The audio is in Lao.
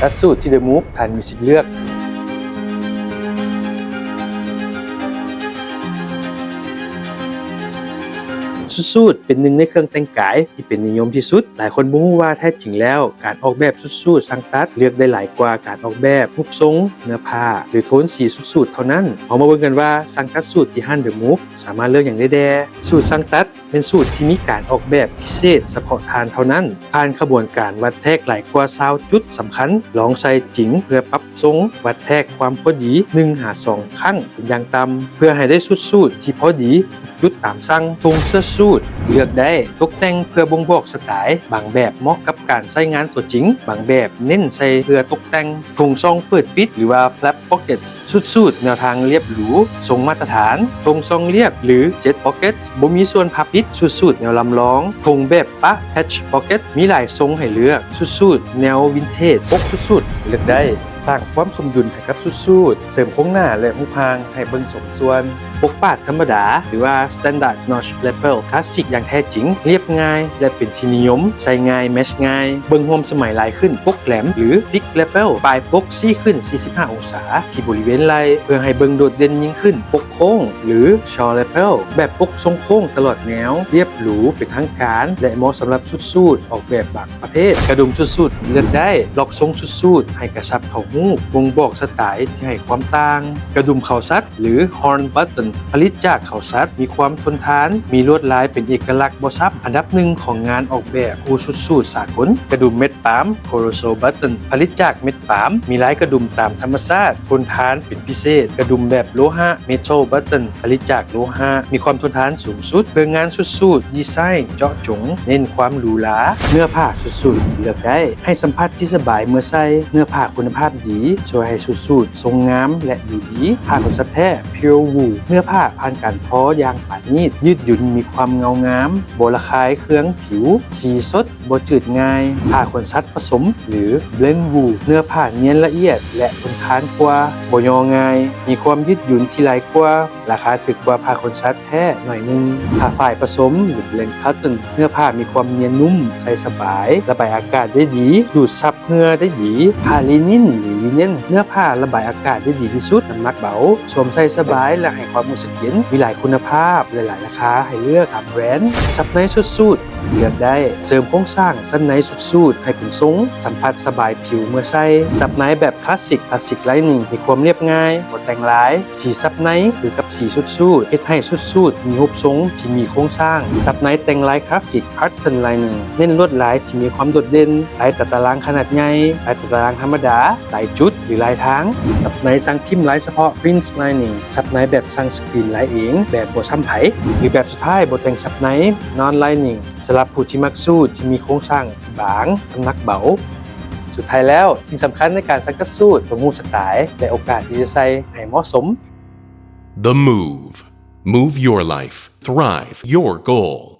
ຕັດສູດທີ່ The Move ທ່ານມີສິດເລືອກ. ຊຸດສູດເປັນໜຶ່ງໃນເຄື່ອງແຕ່ງກາຍທີ່ເປັນນິຍົມທີ່ສຸດ. ຫຼາຍຄົນບໍ່ຮູ້ວ່າແທ້ຈິງແລ້ວ ການອອກແບບຊຸດສູດຊ່າງຕັດເລືອກໄດ້ຫຼາຍກວ່າການອອກແບບຮູບຊົງ, ເນື້ອຜ້າ ຫຼື ໂທນສີຊຸດສູດເທົ່ານັ້ນ. ເຮົາມາເບິ່ງກັນວ່າຊ່າງຕັດສູດທີ່ຮ້ານ The Move ສາມາດເລືອກຫຍັງໄດ້ແດ່. ສູດຊ່າງຕັດ ແມ່ນສູດທີ່ມີການອອກແບບພິເສດສະເພາະທ່ານເທົ່ານັ້ນ, ຜ່ານຂະບວນການວັດແທກຫຼາຍກວ່າຊາວຈຸດສຳຄັນ, ລອງໃສ່ຈິງເພື່ອປັບຊົງວັດແທກຄວາມພໍດີໜຶ່ງຫາສອງຄັ້ງເປັນຢ່າງຕ່ຳ ເພື່ອໃຫ້ໄດ້ຊຸດສູດທີ່ພໍດີທຸກຈຸດຕາມສັ່ງ. ໂຄງເສື້ອສູດເລືອກໄດ້ຕົກແຕ່ງເພື່ອບົ່ງບອກສະໄຕ, ບາງແບບເໝາະກັບການໃຊ້ງານຕົວຈິງ, ບາງແບບເນັ້ນໃສ່ເພື່ອຕົກແຕ່ງ. ໂຄງຊ່ອງເປີດປິດ ຫຼືວ່າ flap pocket ຊຸດສູດແນວທາງລຽບຫຼູ ຊົງມາດຕະຖານ, ໂຄງຊ່ອງລຽບ ຫຼື jet pocket ບໍ່ມີສ່ວນພັບປິດ, ຊຸດສູດແນວລຳລອງ, ໂຄງແບບປະ patch pocket ມີຫຼາຍຊົງໃຫ້ເລືອກ, ຊຸດສູດແນວວິນເທຈ, ປົກຊຸດສູດເລືອກໄດ້. ສ້າງຄວາມສົມດຸນໃຫ້ກັບຊຸດສູດ, ເສີມໂຄງໜ້າ ແລະ ຮູບຮ່າງໃຫ້ເບິ່ງສົມສ່ວນ. ປົກປາດທຳມະດາ ຫຼືວ່າ standard notch lapel ຄລາສສິກຢ່າງແທ້ຈິງ, ລຽບງ່າຍ ແລະ ເປັນທີ່ນິຍົມ, ໃສ່ງ່າຍ, ແມັດຊງ່າຍ. ເບິ່ງຮ່ວມສະໄໝຫຼາຍຂຶ້ນ, ປົກແຫຼມ ຫຼື big lapel ປາຍປົກຊີ້ຂຶ້ນສີ່ສິບຫ້າອົງສາທີ່ບໍລິເວນໄຫຼ່ ເພື່ອໃຫ້ເບິ່ງໂດດເດັ່ນຍິ່ງຂຶ້ນ. ປົກໂຄ້ງ ຫຼື shaw lapel ແບບປົກຊົງໂຄ້ງຕະຫຼອດແນວ, ລຽບຫຼູ, ເປັນທາງການ ແລະ ເໝາະສຳລັບຊຸດສູດອອກແບບບາງປະເພດ. ກະດຸມຊຸດສູດເລືອກໄດ້, ລັອກຊົງຊຸດສູດໃຫ້ກະຊັບເຂົ້າຮູບ, ບົ່ງບອກສະໄຕທີ່ໃຫ້ຄວາມຕ່າງ. ກະດຸມເຂົ້າສັດ ຫຼື horn button ຜະລິດຈາກເຂົ້າສັດ, ມີຄວາມທົນທານ, ມີລວດລາຍເປັນເອກະລັກບໍ່ຊ້ຳ, ອັນດັບໜຶ່ງຂອງງານອອກແບບຄູ່ຊຸດສູດສາກົນ. ກະດຸມເມັດປາມ Corso button ຜະລິດຈາກເມັດປາມ, ມີລາຍກະດຸມຕາມທຳມະຊາດ, ທົນທານເປັນພິເສດ. ກະດຸມແບບໂລຫະ Metal button ຜະລິດຈາກໂລຫະ, ມີຄວາມທົນທານສູງສຸດ. ເຄື່ອງງານຊຸດສູດ ດີໄຊເຈາະຈົງ, ເນັ້ນຄວາມຫຼູຫຼາ. ເນື້ອຜ້າຊຸດສູດເລືອກໄດ້, ໃຫ້ສຳຜັດທີ່ສະບາຍເມື່ອໃສ່. ເນື້ອຜ້າຄຸນນະພາບດີ ຊ່ວຍໃຫ້ຊຸດສູດຊົງງາມ ແລະ ດູດີ. ຜ້າຂົນສັດແທ້ Pure Wool ເນື້ອຜ້າຜ່ານການທໍຢ່າງປານີດ, ຍືດຫຍຸ້ນ, ມີຄວາມເງົາງາມ, ບໍ່ລະຄາຍເຄືອງຜິວ, ສີສົດ, ບໍ່ຈືດງ່າຍ. ຜ້າຂົນສັດປະສົມ ຫຼື Blend Wool ເນື້ອຜ້ານຽນລະອຽດ ແລະ ທົນທານກວ່າ, ບໍ່ຫຍໍ່ງ່າຍ, ມີຄວາມຍືດຫຍຸ້ນທີ່ຫຼາຍກວ່າ, ລາຄາຖືກກວ່າຜ້າຂົນສັດແທ້ໜ້ອຍໜຶ່ງ. ຜ້າຝ້າຍປະສົມ ຫຼື Blend Cotton ເນື້ອຜ້າມີຄວາມນຽນນຸ້ມ, ໃສ່ສະບາຍ, ລະບາຍອາກາດໄດ້ດີ, ດູດຊັບເຫື່ອໄດ້ດີ. ຜ້າລີນິນ ຫຼື linen ເນື້ອຜ້າລະບາຍອາກາດໄດ້ດີທີ່ສຸດ, ນ້ຳໜັກເບົາ, ສວມໃສ່ສະບາຍ ແລະ ໃຫ້ຄວາມຮູ້ສຶກເຢັນ. ມີຫຼາຍຄຸນນະພາບ ແລະ ຫຼາຍລາຄາໃຫ້ເລືອກຕາມແບຣນ. ຊັບໃນຊຸດສູດ ເລືອກໄດ້, ເສີມໂຄງສ້າງຊັ້ນໃນຊຸດສູດໃຫ້ເປັນຊົງ, ສຳຜັດສະບາຍຜິວເມື່ອໃສ່. ຊັບໃນແບບຄລາສສິກ Classic Lining ມີຄວາມລຽບງ່າຍ, ບໍ່ແຕ່ງລາຍ. ສີຊັບໃນຄືກັບສີຊຸດສູດ ເຮັດໃຫ້ຊຸດສູດມີຮູບຊົງທີ່ມີໂຄງສ້າງ. ຊັບໃນແຕ່ງລາຍກຣາຟິກ Pattern Lining ເນັ້ນລວດລາຍທີ່ມີຄວາມໂດດເດັ່ນ. ລາຍຕາຕະລາງຂະໜາດໃຫຍ່, ລາຍຕາຕະລາງທຳມະດາ, ລາຍຈຸດ ຫຼື ລາຍທາງ. ຊັບໃນສັ່ງພິມລາຍສະເພາະ Print Lining ຊັບໃນແບບສັ່ງສະກຣີນລາຍເອງ ແບບບໍ່ຊ້ຳໃຜ ຫຼື ແບບສຸດທ້າຍບໍ່ແຕ່ງຊັບໃນ Non Lining ສຳລັບຜູ້ທີ່ມັກສູດທີ່ມີໂຄງສ້າງທີ່ບາງ, ນ້ຳໜັກເບົາ. ສຸດທ້າຍແລ້ວ, ສິ່ງສຳຄັນໃນການສັກກັດສູດ ຕ້ອງຮູ້ສະໄຕ ແລະ ໂອກາດທີ່ຈະໃສ່ໃຫ້ເໝາະສົມ. The Move. Move your life. Thrive your goal.